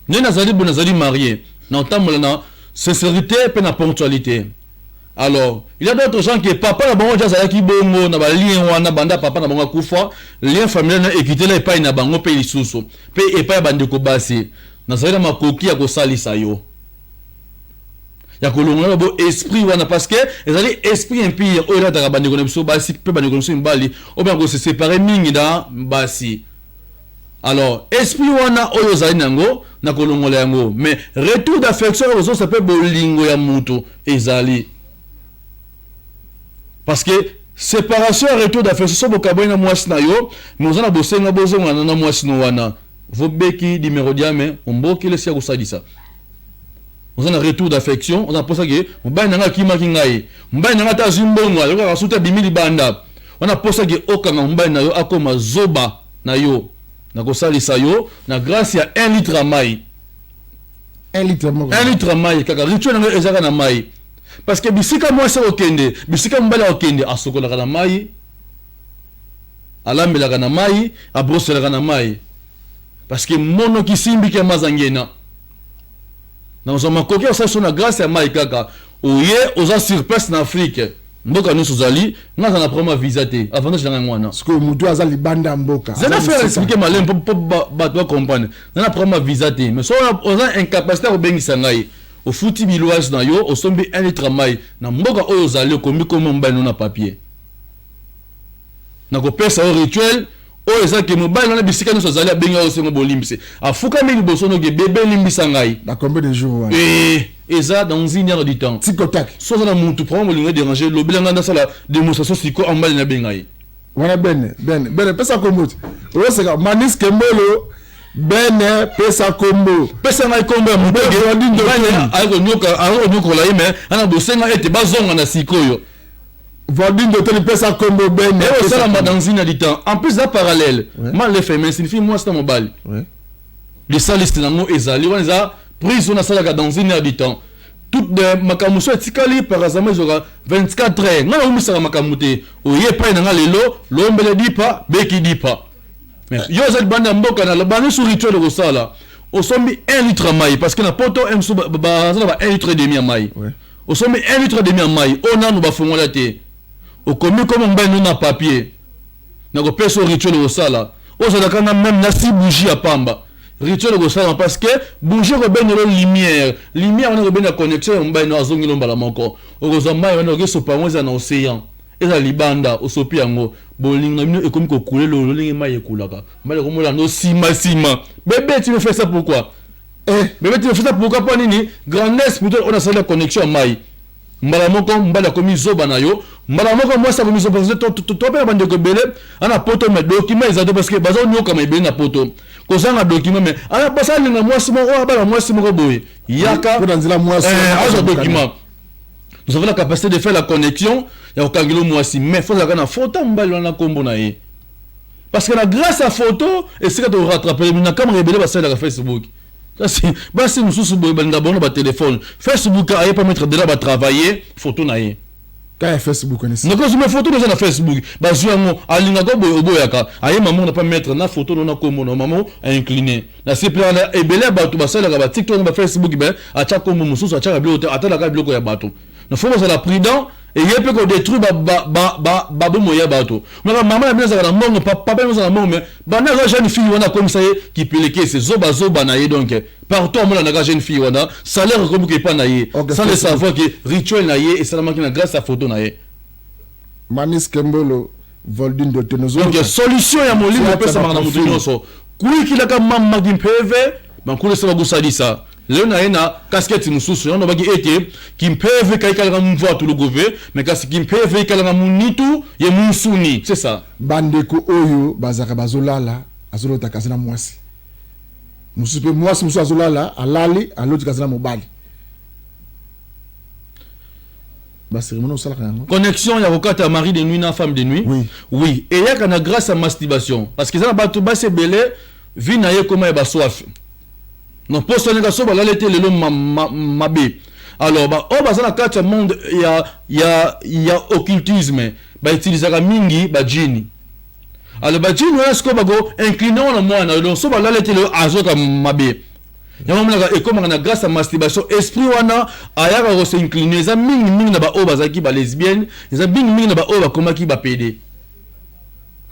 Nde nazali boye, nazali marié, na otambola na sincérité mpe na ponctualité. Alors, il y a d'autres gens qui, papa na bango azalaki bongo na balien wana, banda papa na bango akufa, lien familial na ekitela epai na bango mpe lisusu mpe epai ya bandeko basi. Nazali na makoki ya kosalisa yo ya kolongola bo esprit wana, parce que ezali esprit impur oyo elataka bandeko na biso basi mpe bandeko na biso mibali oyo bana kose séparer mingi na basi. Alors, esprit wana oyo ozali nango, na kolongola yango, mais retour d'affection oyo ozosa mpe bolingo ya moto ezali, parce que séparation ya retour d'affection, so bokabwani na mwasi na yo, mais oza na bosenga bozongana na mwasi no wana, vobeki numéro diame ombokeli esi ya kosalisa. Oza na retour d'affection, oza na mposa ke mobali na ngai akimaki ngai, mobali na ngai ata azwi mbongo, ayokaka suti, abimi libanda wana, mposa ke okanga mobali na yo akóma zoba na yo. Nakosalisa yo na grâce ya 1 litre ya mai. 1 litre moko? 1 litre ya mai kaka. Rituel yango ezaka na mai, parce que bisika mwasi akokende, bisika mobali akokende, asokolaka na mai, alambelaka na mai, abroselaka na mai, parce que mono kisimbiki ya mazangena. Nazwa makoki osala so na grâce ya mai kaka. Oye, oza sur place na Afrique, mboka nyonso ozali, nga aza na problème ya visa te. Avantage nanga yango wana. Sikoyo motu aza libanda ya mboka? Zana faire expliquer maleme mpo bato bacomprendre. Naza na problème ya visa te, mais so oza incapacité ya kobengisa ngai, ofuti biloise na yo, osombi 1 litre ya mai na mboka oyo ozali, okomi kombo mobali no na papier, nakopesa yo rituel oyo eza ke mobali wana, bisika nyonso azali, abengi yo, osengo bolimbisi, afukami liboso noke: "Bebe, limbisa ngai." Na combien de jours wana? Eza dans une heure du temps. Tikotak. So oza na mutu problème, bolingo déranger, lobela ngai, ndasala démonstration siko a mobali nabenga ye. Wana bene bene bene, pesa kombo te. Oyoseka Manis Kembolo. Bene, pesa kombo. Pesa ngai kombo ya moto aye konyokola ye, mais ana bosenga ete bazonga na sikoyo. Vodindo toli, pesa kombo bene. Osalama dans une heure du temps. En plus, eza parallèle, mâle féminin signifie mwasi na mobali. Lisalisi nango ezali wana, eza prise oyo nasalaka dans une heure du temps. Toute makambo so etikali par exemple ezwaka 24 heures. Ngai naumisaka makambo te. Oye epai na nga lelo, lombele dipa, beki dipa. Yo oza libanda ya mboka, na bandi su rituel okosala, osombi 1 litre ya mai, parce que na poto mosusu baza na ba 1 litre et demi ya mai. Osombi 1 litre et demi ya mai oyo nanu bafongola te, okomi komo mobali no na papier, nakopesa o rituel okosala. Ozalaka na même na 6 bougie ya pamba, rituel okosala, parce que bougie ekobendela lumière, lumière wana ekobenda connexion ya mobali no, azongeli mbala moko. Okozwa mai wana, okesopa yango, eza na océan, eza libanda, osopi yango, bolingo na bino ekomi kokule lolenge mai ekulaka. Mai ekomolanda nsima nsima. Bébé, tu me fais ça pourquoi? Eh. Bébé, tu me fais ça pourquoi? Mpo nini? Grandesse plutôt oyo nasali ya connexion ya mai, mbala moko mobali akomi zoba na yo, mbala moko mwasi akomi zoba. To mpe na bandeko ebele ana poto, mais document eza te, parce que baza konyokama ebele na poto, kozanga document. Mais ana basalinga mwasi moko oyo abala mwasi moko boye, yaka. Mpo na nzela mwasi. Azwa document. Nous avons la capacité de faire la connexion ya kokangela mwasi, mais faut ozalaka na photo ya mobali wana, nkombo na ye, parce que na grâce ya photo esika torattraper na kamera. Ebele basalelaka Facebook, kasi basi mosusu boye balinga bango na batelefone. Facebook aye permettre de la batravailler photo na ye. Kaka ya Facebook wana? Nakozuma photo eza na Facebook, bazwi yango, alingaka boye, oboyaka, aye mama na pa mettre na photo no na kombo na mama incliné na simple wana. Ebele ya bato basalelaka ba TikTok na ba Facebook, be atya kombo mosusu, atyaka biloko te, atalaka biloko ya bato. Na faut bozala prudent, eye mpe kodétruire babomoi ya bato. Maka mama na bino azalaka na mbongo, papa bino azalaka na mbongo, mais banda aza jeune fille wana, akomisa ye kipelekese, zobazoba na ye. Donc partout amolandaka jeune fille wana, salaire ekomi koepa na ye, sans le savoir que rituel na ye esalamaki na grâce ya photo na ye. Manis Kembolo Voldin. Donc solution ya molimo epesamaka na moto nyonso. Kuikilaka mamaki mpeve bankulu ese bakosalisa. Lelo na ye na casquette mosusu yango, nabaki ete kimpeve kaikalaka mvua tuluku ve, mais kasi kimpeve ikalaka munitu ye munsuni, c'est ça. Bandeko oyo bazalaka bazolala, azolotaka aza na mwasi mosusu, mpe mwasi mosusu azolala, alali, alotika aza na mobali, bacérémonie osalaka yango? Connexion ya kokata mari de nuit na femme de nuit? Oui. Oui, eyaka na grâce ya masturbation, parce que eza na bato basi ebele, vie na ye ekoma ya basoif. Non, poso ndenge so balali te lelo mabe. Alors baoyo baza na kati ya monde ya occultisme, bautilisaka mingi bajini. Alors bajini wana sikoyo bako incliner wana mwana. Donc so balala ete lelo azoka mabe, yango omonaka ekomaka na grâce ya masturbation, esprit wana ayaka kos'incliner. Eza mingimingi na baoyo bazalaki balesbienne, eza mingimingi na baoyo bakomaki bapédés.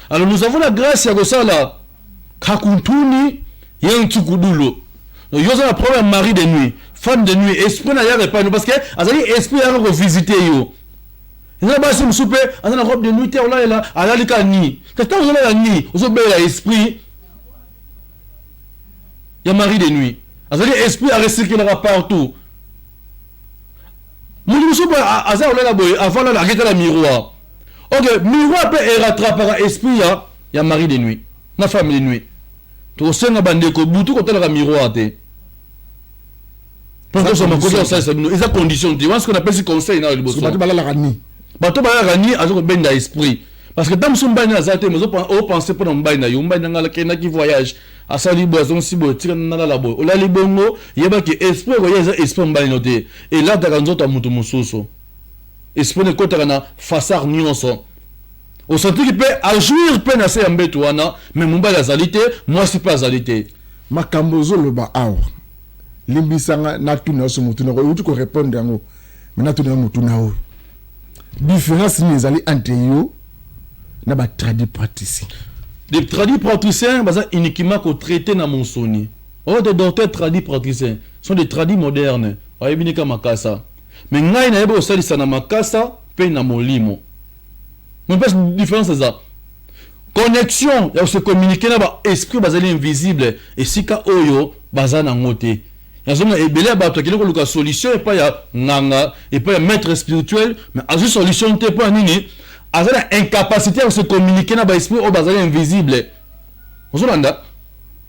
Alors nous avons la grâce ya kosala kakuntuni ye ntsukudulu. Yo oza na problème mari de nuit, femme de nuit, esprit na yaka epai, parce que azali esprit yaka kovisite yo. Eza basi mosusu mpe aza na robe de nuit te, olalela, alali kaka ni. Kasi ntango ozolala ni, ozobelela esprit ya mari de nuit. Azali esprit arecirculaka partout. Moto mosusu boye aza kolela boye, avant lala aketala miroir. Ok, miroir mpe erattrapaka esprit ya mari de nuit na femme de nuit. Tokosenga bandeko, butu kotalaka miroir te mpo tozwa makoki ya kosalisa bino. Eza condition te wana. Soki napesi conseil na liboso, bato balalaka ni. Bato balalaka ni, aza kobenda esprit, parce que ntango mosusu mobali na aza te, mais opense mpo na mobali na yo: mobali na ngai akendaki voyage, asali boye, azongisi boye, tika nalala boye. Olali bongo, yebaki esprit okoya eza esprit mobali no te. Elataka nzoto ya moto mosusu, esprit ekotaka na fasar nyonso. Osantiki mpe ajouir mpe na se ya mbeto wana, mais mobali azali te, mwasi mpe azali te. Makambo ozoloba awa, limbisanga, natuna yo motuna oyo. Euti korépondre yango, mais natuna yo motuna oyo: différence nini ezali entre yo na batradi praticien? Des tradi praticiens baza uniquement kotraiter na mosoni. Oyo des docteurs tradi praticiens sont des tradis modernes, bayebi nika makasa. Mais ngai nayebi kosalisa na makasa mpe na molimo. Mo mpesi différence eza connexion ya kose communiquer na baesprit bazali invisible, esika oyo baza nango te. Nazomona ebele ya bato akende koluka solution epai ya nganga, epai ya maître spirituel, mais azwi solution te. Mpo ya nini? Aza na incapacité ya kose communiquer na baesprit oyo bazali invisible. Ozolanda,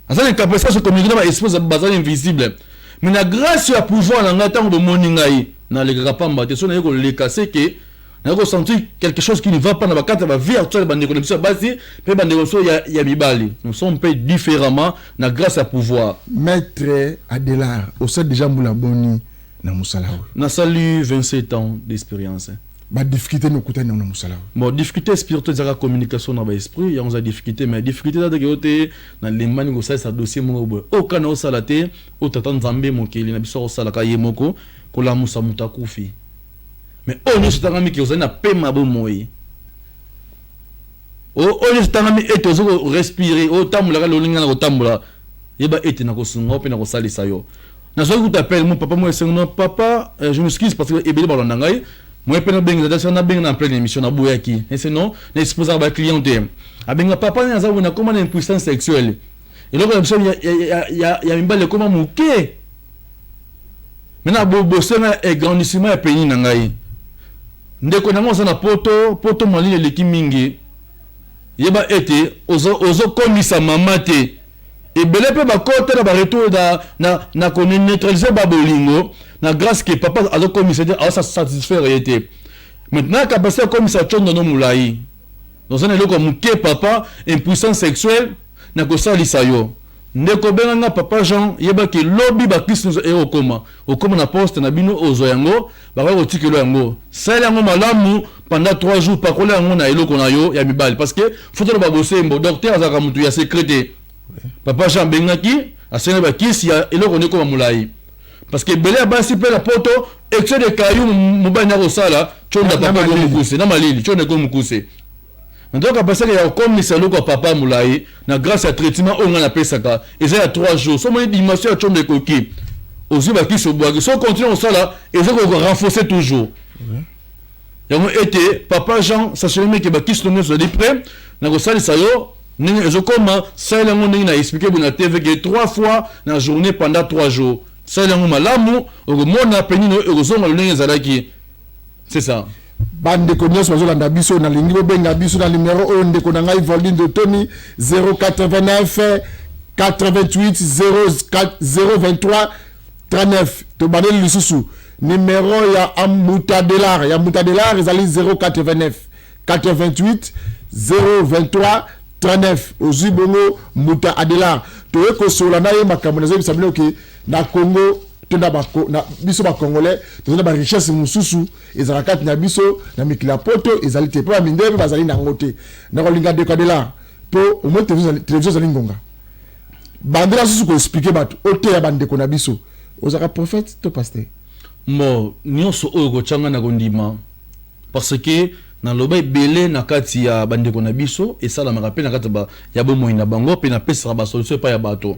aza na incapacité ya se communiquer na baesprit bazali invisible. Mais na grâce ya pouvoir na ngai, ntango bomoni ngai nalekaka pamba te. So naye koleka, seke naye kosentir quelque chose qui ne va pas na bakati ya bavie actuelle. Bandeko na biso ya basi mpe bandeko na biso ya mibali, nous sommes mpe différemment na grâce ya pouvoir. Maître Adelar, osali déjà mbula boni na mosala oyo? Nasali 27 ans d'expérience. Badifficulté nini okutani yango na mosala oyo? Bon, difficulté spirituelle ezalaka communication na baesprit, yango eza difficulté. Mais difficulté eza teke yo te, nalembani kosalisa dossier moko boye oyo kana osala te. Oyo tata Nzambe mokili na biso akosalaka ye moko, kolamusa moto akufi. Mais oyo nyonso etangami ke ozali na pema bomoi, oyo nyonso etangami ete oza korespirer, oyo otambolaka lolinga na kotambola, yeba ete na kosunga mpe na kosalisa yo. Nazwaki kuta appel mo papa mo esengo no papa, je m'excuse parce que ebele balanda ngai. Moye mpe nabenga, nabenga na pleine émission, naboyaki ese non, na exposaka baclient te. Abenga papa nani, aza boye, nakóma na impuissance sexuelle, eloko na biso ya mibali ekóma moke. Maintenant bosenga agrandissement ya pénis na ngai. Ndeko nango oza na poto, poto malili eleki mingi. Yeba ete ozokomisa mama te. Ebele mpe bakota na baretour na koneutraliser babolingo na grâce ke papa azokomisa te, azosatisfaire ye te. Maintenant capacité akomisa tiondono molai, oza na eloko ya moke, papa, impuissance sexuelle, na kosalisa yo. Ndeko, obenganga papa Jean, yebaki lobi bakristo nyonso ekokoma, okóma na poste na bino, ozwa yango, bakoki kotikelo yango. Sala yango malamu pendant 3 jours, pakola yango na eloko na yo ya mibali, parce que faut toloba bosembo, docteur azalaka motu ya secret te. Papa Jean abengaki, asengi bakisi ya eloko nde ekóma molai, parce que ebele ya basi mpe na poto, excès de caillou, mobali na kosala tionda papa eko mokuse na malili, tionda eko mokuse. Ndoka pasaka ya kokomisa eloko ya papa molai na grâce ya traitement oyo ngai napesaka, eza ya 3 jours. So omoni dimension ya tiondo ekoki, ozwi bakisi, obwaki. So continue kosala, eza korenforcer toujours yango. Ete papa Jean, sachez ke bakisi nyonso ezali prêt na kosalisa yo. Ndenge ezokoma, salela yango ndenge na expliquer boye na TV ke 3 fois na journée pendant 3 jours. Salela yango malamu, okomona penino ekozonga ndenge ezalaki. C'est ça. Bandeko nyonso bazolanda biso, nalingi bobenga biso na numero oyo ndeko na ngai Voldindo Tony: 089 88 023 39. Tobandeli lisusu numero ya Mbuta Adelar. Ya Mbuta Adelar ezali 089 88 023 39. Ozwi bongo Mbuta Adelar, toye kosola na ye makambo. Nazoyebisa bino ke na Congo To na na biso bacongolais toza na barichesse mosusu ezalaka kati na biso na mikili ya poto ezali te, mpo bamindele mpe bazali na yango te. Nakolinga ndeko Adelar, mpo omoi télévision ezali ngonga bandela susu koexpliquer bato, oteya bandeko na biso. Ozalaka prophète to pasteur? Bon, nyonso oyo kotyanga na kondima, parce que naloba ebele na kati ya bandeko na biso, esalamaka mpe na kati ya bomoi na bango, mpe napesaka basolution epai ya bato.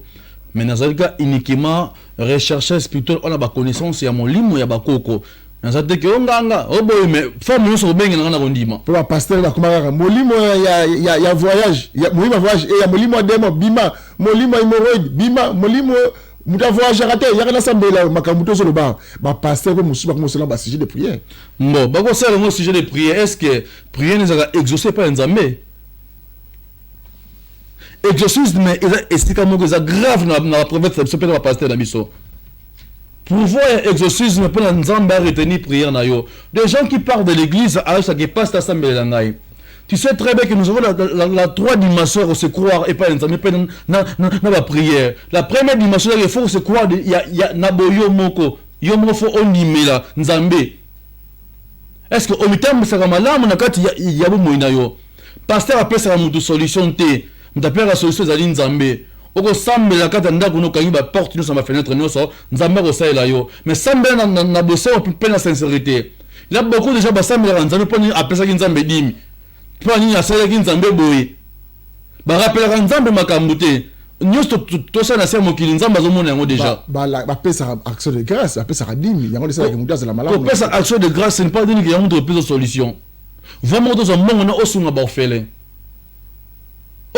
Mais nazali ka uniquement recherche spirituel oyo na baconnaissance ya molimo ya bakoko. Naza te ke onganga oboye, mais forme nyonso kobengelanga na kondima. Mpo bapasteur bakoma kaka molimo ya voyage, molimo ya voyage ya molimo ya démon bima, molimo ya hémorroïde bima, molimo moto avoyageaka te, yaka nasambela. Makambo tozoloba, bapasteur mpe mosusu bakoma kosala basujet de prière. Bon, bakosala yango sujet de prière. Est ce que prière ezalaka exaucé epai ya Nzambe? Exorcisme eza esika moko eza grave na baprophète na biso mpe na bapasteur na biso. Pouvoir ya exorcisme, mpo na Nzambe aretenir prière na yo. Des gens qui parlent de l'église ayosaka pasteur asambelela ngai. Tu sais très bien que nous avons la trois dimensions pour se croire et pas Nzambe mpe na baprière. La première dimension, il faut se croire ya na boyo moko, yo moko faut ondimela Nzambe. Est ce que omitambwisaka malamu na kati ya bomoi na yo? Pasteur apesaka motu solution te. Moto apesaka solution ezali Nzambe. Okosambela kati ya ndako, nokangi baporte nyonso na bafenêtre nyonso, Nzambe akosalela yo. Mais sambela na bosembo mpe na sincérité. Il y a beaucoup déjà basambelaka Nzambe mpo nini apesaki Nzambe dîme, mpo nini asalelaki Nzambe boye. Barapelaka Nzambe makambo te. Nyonso tosala na se ya mokili, Nzambe azomona yango déjà. Bapesaka action de grâce, bapesaka dîme, yango esalaka moto azala malamu. Kopesa action de grâce, ce n'est pas dire que yango moto opesa solution. Vraiment, tozwa mbongo na osunga baorphelin,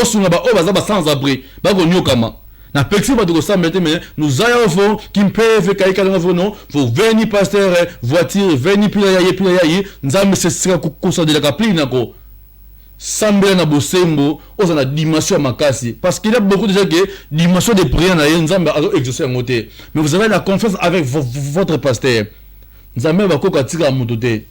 osunga baoyo baza basans abri, bakonyokama. Napekisi bato kosambela te, mais nous ayavo kimpeve kaikalanga vo no vo veni pasteur voiture veni pila ya ye pila ya ye. Nzambe sesika kosadelaka pli nako sambela na bosembo, oza na dimension ya makasi, parce qu'il y a beaucoup déjà que dimension de prière na ye, Nzambe azo exaucer yango te. Mais vous avez la confiance avec votre pasteur. Nzambe bakoka atikaka moto te.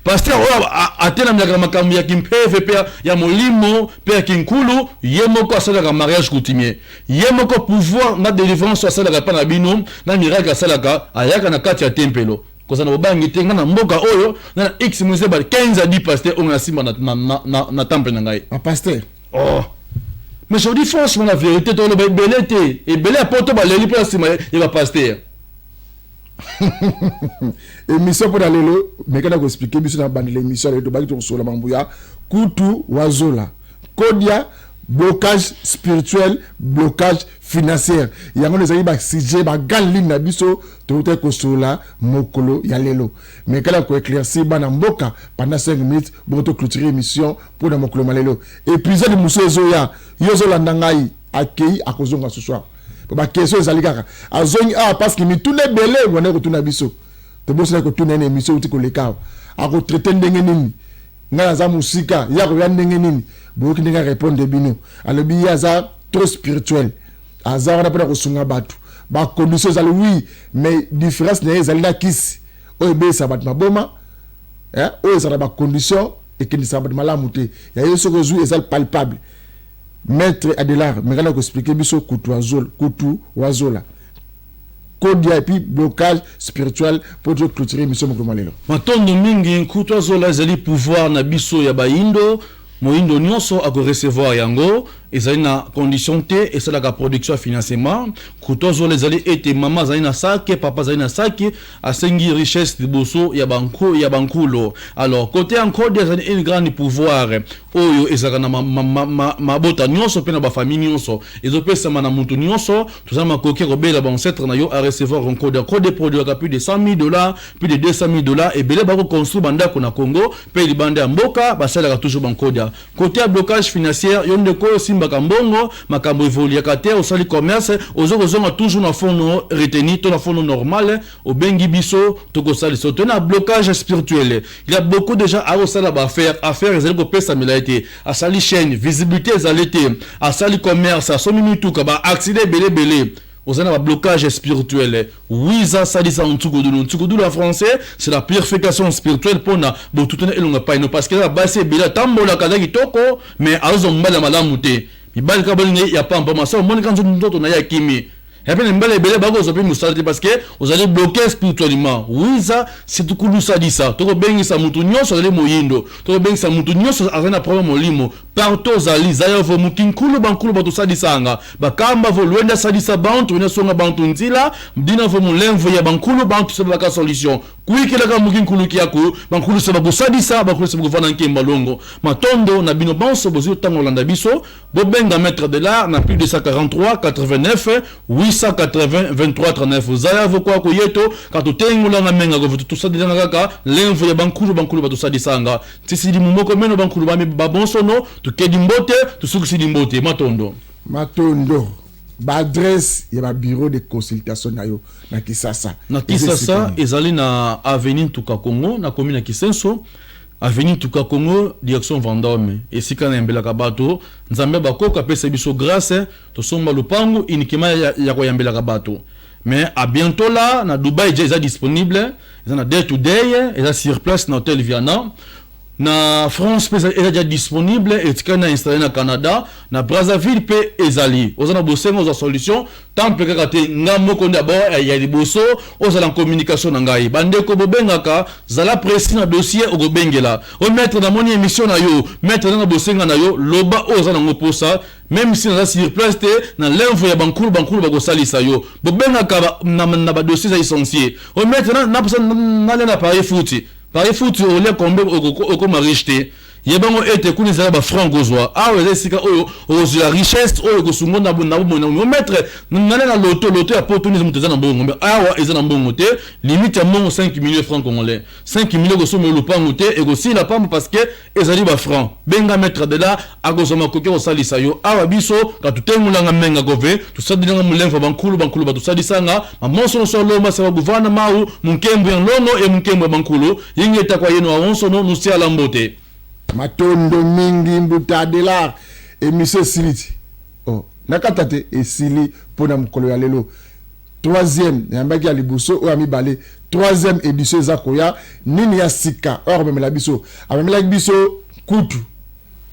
Pasteur oyo atelamelaka makambo ya kimpeve mpe ya molimo mpe ya kinkulu, ye moko asalaka mariage coutumier, ye moko pouvoir na délivrance asalaka mpa na bino, na miracle asalaka, ayaka na kati ya tempelo. Kozala na bobangi te. Ngai na mboka oyo na x moise ba 15 à 10 pasteur oyo nasimba na temple na ngai. Bapasteur? Oh, mais je dis franchement la vérité, toloba ebele te, ebele ya poto baleli mpe na nsima ya bapasteur. Émission mpona lelo, mekana koexpliquer biso na bandela émission lelo, tobaki tokosola mambo ya kutu wazola, kodia, blocage spirituel, blocage financière. Yango nde ezali basujet, bagrandes lignes na biso tokotaki kosola mokolo ya lelo. Mekana koéclaircir bana mboka pendant 5 minutes, bongo toclôturer émission mpona mokolo ma lelo. Épisode mosusu ezoya. Yo ozolanda ngai, akei, akozonga ce soir. Baquestion ezali kaka, azongi awa parce que mituna ebele wana kotuna biso, tobosana kotuna ene. Émission euti koleka awa, akotraiter ndenge nini? Ngai naza mosika, ye akoya ndenge nini? Boyoki ndenge arépondre bino. Alobi ye aza trop spirituel, aza wana mpona kosunga bato. Bacondition ezali, oui, mais différence na ye ezali na kisi oyo ebeyisa bato maboma, oyo ezala bacondition ekendisaka bato malamu te. Ya ye soki ozwi, ezali palpable. Maître Adelar, mekana koexpliquer biso kutu azola, kutu wazola, kodia et puis blocage spirituel pour clôturer émission mokolo mwa lelo. Matondo mingi. Nkutu azola ezali pouvoir na biso ya bayindo. Moyindo nyonso akorecevoir yango, ezali na condition te. Esalaka production ya financement. Kutu azola ezali ete mama azali na sake, papa azali na sake, asengi richesse liboso ya bankulo. Alors, côté ya nkodi, ezali une grande pouvoir oyo ezalaka na mabota nyonso mpe na bafamille nyonso, ezopesama na motu nyonso. Toza makoki ya kobela baancêtre na yo a recevoir nkodi. Nkodi eproduiraka plus de 100 000 $, plus de 200 000 $. Ebele bakoconstruire bandako na Congo mpe libanda ya mboka, basalaka toujours bankodia. Côté ya blocage financière, yo ndeko oyo osimbaka mbongo, makambo evoliaka te, osali commerce, oza kozonga toujours na fond no retenu to na fond no normal, obengi biso, tokosalisa. To na blocage spirituel, il y a beaucoup déjà akosala baaffaire, affaire ezali kopesamela ye te. Asali chaîne, visibilité ezali te. Asali commerce, asomi mituka, baaccident ebele ebele. Oza na blocage spirituel, wiza salisa ntsukudulu. Ntsukudulu en français, c'est la purification spirituelle mpona botutuna elonga paino, parce que eza basi ebele atambolaka, aza kitoko, mais azozwa mobali ya malamu te. Mibali kaka bolingi ya pamba masa, omonika nzoto na ye akimi. Ya mpe na mibali ebele bakozwa mpe mosala te parce que ozali bloqué spirituellement. Wiza situkulusalisa, tokobengisa mutu nyonso azali moyindo, tokobengisa mutu nyonso azali na problème molimo partout ozali. Zaya vo mukinkulu bankulu bato salisanga bakamba vo lwenda salisa bantu wenda songa bantu nzila dina vo mulemvu ya bankulu bantu se baka solution kuikelaka mukinkulu kiaku bankulu se bakosalisa bankulu se bakofanda nkemba longo. Matondo na bino banso bozwi ntango olanda biso. Bobenga Maître Adelard na plus 243 89 880 23 39. Zaya vo kwako yeto katotengolanga menga ko tosalelanga kaka lemvo ya bankulu bankulu batosalisanga tisili mumoko meno bankulu bami babonsono tokedi mbote tosukisili mbote. Matondo. Matondo. Baadresse ya babureau de consultation na yo na Kisasa? Na Kisasa ezali na avenue Ntuka Congo, na commune ya Kisenso, avenue Ntuka Congo, direction Vendôme, esika nayambelaka bato. Nzambe bakoka apesa biso grâce, tosomba lupangu uniquement ya koyambelaka bato. Mais à bientôt là na Dubai déjà eza disponible, eza na day to day, eza sur place na hôtel Viana. Na France mpe eza déjà disponible, etikali na installé na Canada, na Brazzaville mpe ezali. Oza na bosenga, ozwa solution temple kaka te. Nga moko nde abo ya liboso ozala en communication na ngai. Bandeko bobengaka, zala précis na dossier okobengela. O maître, namoni émission na yo, maître, na bosenga na yo, loba oyo oza nango posa. Même si naza sur place te, na lemvo ya bankulu bankulu bakosalisa yo. Bobengaka na badossier eza essentiel. O maître, naposa nalia na pari foot. Pari foot olia kombe, okoma riche te. Yebango ete kuna ezala bafranc kozwa, awa eza esika oyo okozwela richesse oyo ekosungo na bomoi na o. Maître, nale na loto, loto ya poto nde moto eza na mbongo, mais awa eza na mbongo te. Limite ya mbongo 5 millions franc congolais. 5 millions ekosomba lopango te, ekosila pamba parce que ezali bafranc. Benga Maître Adelard, akozwa makoki kosalisa yo. Awa biso katutengulanga menga kove tusadilanga mulemva bankulu bankulu batusalisanga mamonsono so alomba se baguvana mau munkembu ya nlono e munkembu ya bankulu yingi etakwa yeno awonsono nusiala mbote. Matondo mingi, mbuta Adelard. Émission esili ti oh, nakata te, esili mpona mokolo ya lelo. Troisième yambaki ya liboso, oyo ya mibale, troisième édition eza koya. Nini ya sika oyo akomemela biso? Amemelaki biso kutu,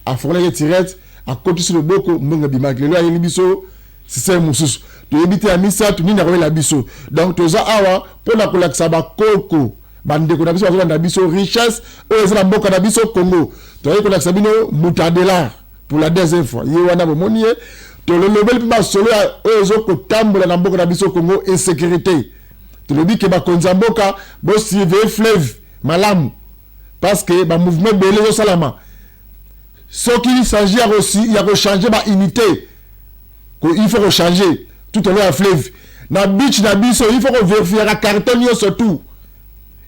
afungolaki tirette, akotisi loboko, mbongo ebimaki. Lelo ayeli biso système mosusu, toyebi te ya misato nini akoyela biso. Donc toza awa mpona kolakisa bakoko, bandeko na biso bazolanda biso, richesse oyo eza na mboka na biso Congo. Toyei kolakisa bino moto Adelard pour la deuxième fois. Ye wana bomoni ye. Tololobeli mpe masolo oyo ezokotambola na mboka na biso Congo, insécurité. Tolobi ke bakonzi ya mboka bosurveille fleuve malamu parce que bamouvement ebele ezosalama. Soki s'agit ya kochanger baunité, il faut kochanger tout au long ya fleuve. Na beach na biso, il faut kovérifiaka carton nyonso tout.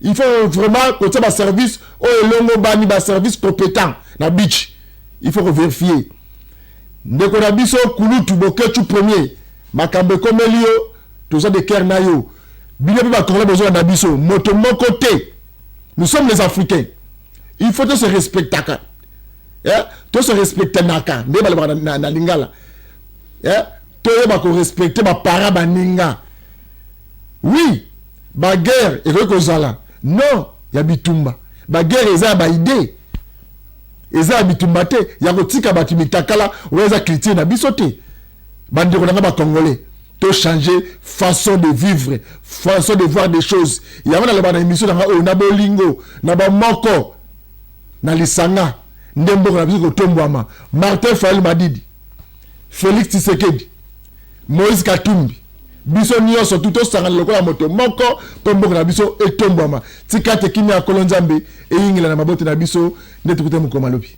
Il faut vraiment kotia baservice oyo elongo bani, baservice compétent na beach, il faut kovérifier. Ndeko na biso kulutu Bokecu premier, makambo ekomeli yo, toza de cœur na yo. Bino mpe bacongolais bozolanda biso, moto moko te, nous sommes les Africains, il faut tose respectaka, eh? Tose respectanaka nde balobaka na lingala, eh? Toyeba korespecte bapara baninga. Oui, baguerre ekoki kozala non ya bitumba, baguerre eza ya baidée, eza ya bitumba te, ya kotika bato mitakala oyo eza culture na biso te. Bandeko na nga bacongolais, tochanger façon de vivre, façon de voir des choses. Yango naloba na émission na nga oyo, na bolingo, na bamoko, na lisanga nde mboka na biso kotombwama. Martin Fayulu Madidi, Félix Tshisekedi, Moïse Katumbi, biso nyonso tu tosangana lokola moto moko mpo mboka na biso etombwama. Tika te kimia ya Nkolo Nzambe eyingela na mabote na biso nde tukute mokoma lobi.